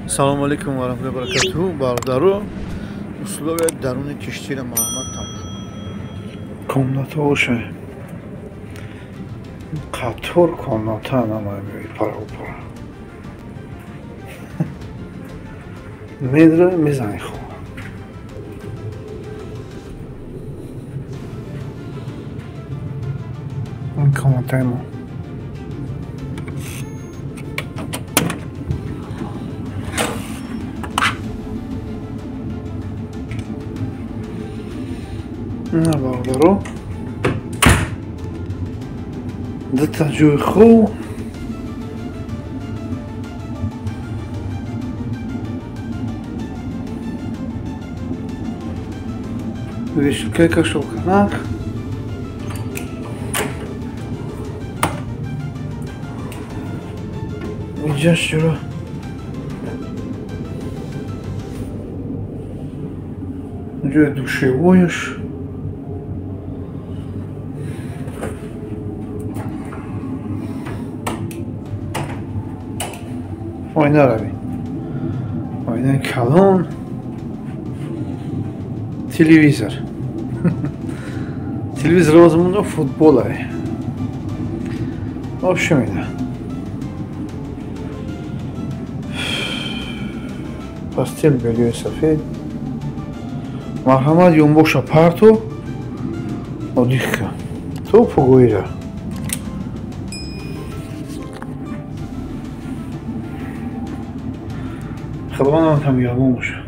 Салому алейкум ва раҳматуллоҳи ва баракатуҳу. Бародаро, условия даруни киштиро марҳамат тамошо. Комнатаоша қатор комната намои парапара. Медра мезани хоб. Ин комнатаи мо. На бародаро, дута ҷои хоб, вешалкаи кашолканак, инҷаш чиро ҷои душевояш. Оина равем, оинаи калон, телевизор. Телевизор озмунда футболай. Общем, ина постель белёи сафед. Марҳамат, ёнбоша парто одих кун то погоира. Худованд ҳам меҳрубон бошад.